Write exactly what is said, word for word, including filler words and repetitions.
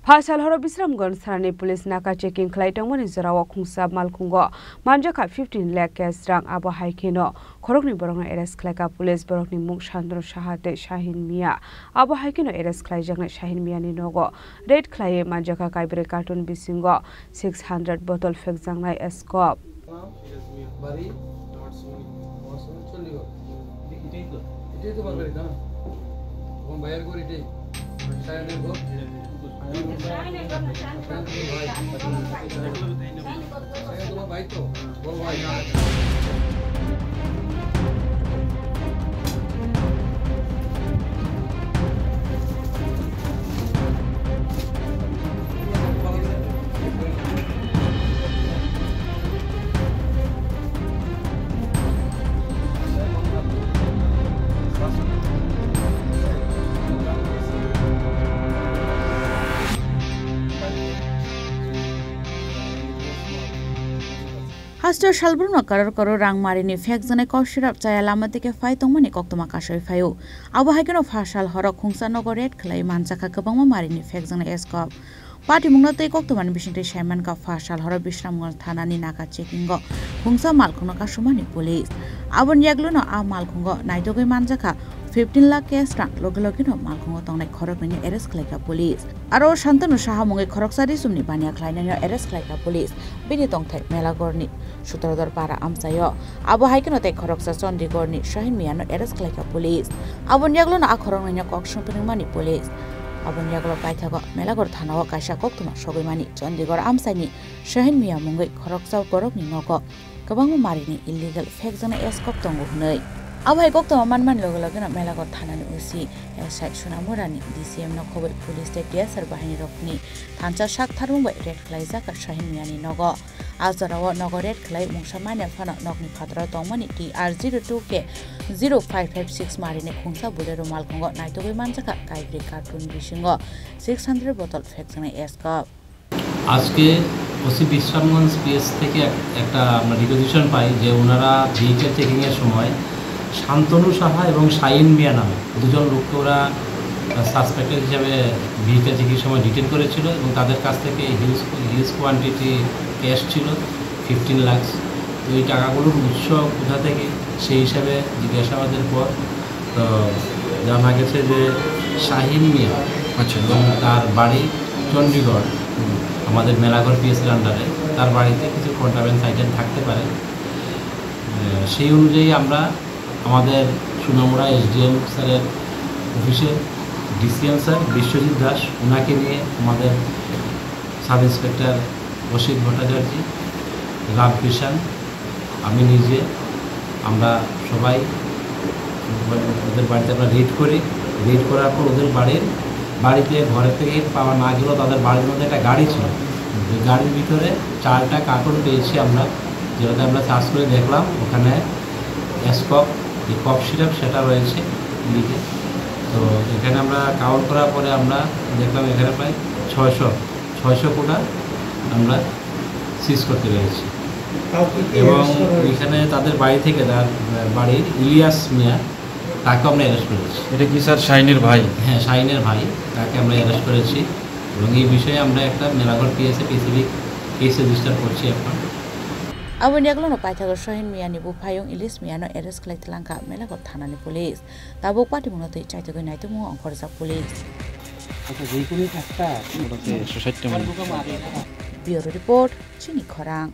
Pha sal horo Bisramganj thanani police naka checking khlai tongmani jorao khungsa malkhungo manjakha fifteen lakh cash rang. Abo hai kheno khoroknwi borokno arrest khlaikha police, borokni mung Santanu Saha tei Shahin Mia. Abo hai kheno arrest khlaijaknai Shahin Miani nogo raid khlaiwi manjakha kaibrwi carton bisingo six hundred bottle phekjaknai scope. বাড়ি? আমার সুমনি। আমার সুমনি চণ্ডীগড়। এটাই তো? এটাই তোমার বাড়ি, না? তোমার ভাইয়ের ঘর এটাই? সায়নের ঘর? সায়ন তোমার ভাই? সায়ন তোমার ভাই তো? বড় ভাই? Haste salbrumno koror koror rang marini phekjaknai kok sirap chaya lama dike phai tongmani koktwma kasui phaio. Abo hai kheno pha sal horo khungsa nogo raid khlai manjakha kwbangma marini phekjaknai scope. Patimungno tei koktwmani bisingtwi saimankha pha sal horo Bisramganj thanani naka checkingo khungsa malkhungno kasumani police. Aboni yagluno a malkhungo naitugwi manjakha fifteen lakh cash rang, loge logeno malkhungo tongnai khoroknwino arrest khlaikha police. Aro Santanu Saha mungwi khoroksa risumni baniya khlainaino arrest khlaikha police. Bini tongthai Melagorni Sutradhar Para amchaio. Abo hai kheno tei khoroksa Chandigarhni Shahin Miano arrest khlaikha police. Aboni yaglono a khoroknwino kok swng phwrwngmani police. Aboni yaglo paithago Melagor thanao kaisa koktwma sogwimani Chandigarh amchaini Shahin Mia mungwi khoroksa borokni nogo kwbangma marini illegal phekjaknai scope tongo hwnwi. Abo hai koktwma manmani loge logeno Melagor thanani O C S I Sunamurani D C M no khobwi police tei T S R bahinirokni thansa sak tharmung bai raid khlaijak Shahin Miani nogo. A jorao nogo raid khlai mungsa manya phano nokni phataro tongmani T R zero two K zero five five six marini khungsa Bolero malkhungo naitugwi manjakha kaibrwi carton bisingo six hundred bottle phekjaknai scope. আজকে ওসি বিশ্রামগঞ্জ পিএস থেকে এক-, একটা আমরা রিকুইজিশন পাই যে ওনারা ভেহিকেল চেকিংয়ের সময় শান্তনু সাহা এবং শাহিন মিয়া নামে দুজন লোককে ওরা, আহ, সাসপেক্টেড হিসেবে ভেহিকেল চেকিংয়ের সময় ডিটেন করেছিল এবং তাদের কাছ থেকে হিউজ, হিউজ কোয়ান্টিটি ক্যাশ ছিল, ফিফটিন লাখস। তো এই টাকাগুলোর উৎস কোথা থেকে, সেই হিসাবে জিজ্ঞাসাবাদের পর তো জানা গেছে যে শাহিন মিয়া আচ্ছা। এবং তার বাড়ি চণ্ডীগড়, হুম। আমাদের মেলাঘর পিএসের আন্ডারে, তার বাড়িতে কিছু কন্ট্রাব্যান্ডস আইটেম থাকতে পারে। আহ, সেই অনুযায়ী আমরা আমাদের সুনামুড়া এসডিএম স্যারের অফিসে ডিসিএম স্যার বিশ্বজিৎ দাস, ওনাকে নিয়ে আমাদের সাব ইন্সপেক্টর অসিত ভট্টাচার্য, রামকৃষ্ণ, আমি নিজে, আমরা সবাই ওদের বাড়িতে আমরা রেড করি। রেড করার পর ওদের বাড়ির, বাড়িতে ঘরের থেকে পাওয়া না গেলেও তাদের বাড়ির মধ্যে একটা গাড়ি ছিল। ওই গাড়ির ভিতরে চারটা কার্টন পেয়েছি আমরা, যেটাতে আমরা সার্চ করে দেখলাম ওখানে স্কপ, যে কফ সিরাপ সেটা রয়েছে লিখে। তো এখানে আমরা কাউন্ট করার পরে আমরা দেখলাম এখানে প্রায় ছয়শো, ছয়শো কোটা আমরা সিজ করতে পেরেছি। কাউকে কি এবং অ্যারেস্ট করা হয়েছে? এখানে তাদের বাড়ি থেকে, তার বাড়ির ইলিয়াস মিয়া, তাকে আমরা অ্যারেস্ট করেছি। এটা কি স্যার শাহিনের ভাই? হ্যাঁ, শাহিনের ভাই, তাকে আমরা অ্যারেস্ট করেছি এবং এই বিষয়ে আমরা একটা মেলাঘর পিএসএ স্পেসিফিক কেস রেজিস্টার করছি এখন। Aboni yaglono paithago Shahin Miyani buphayung Ilis Miyano arrest khlai tlangkha Melaghor thanani police. Tabuk patimungno twi chaitugwi naitukmungo ongkhorjak police. আচ্ছা, যে কোনো একটা ওটাতে একশো ষাটটা মনে হয়। Bureau report, Chini Khorang.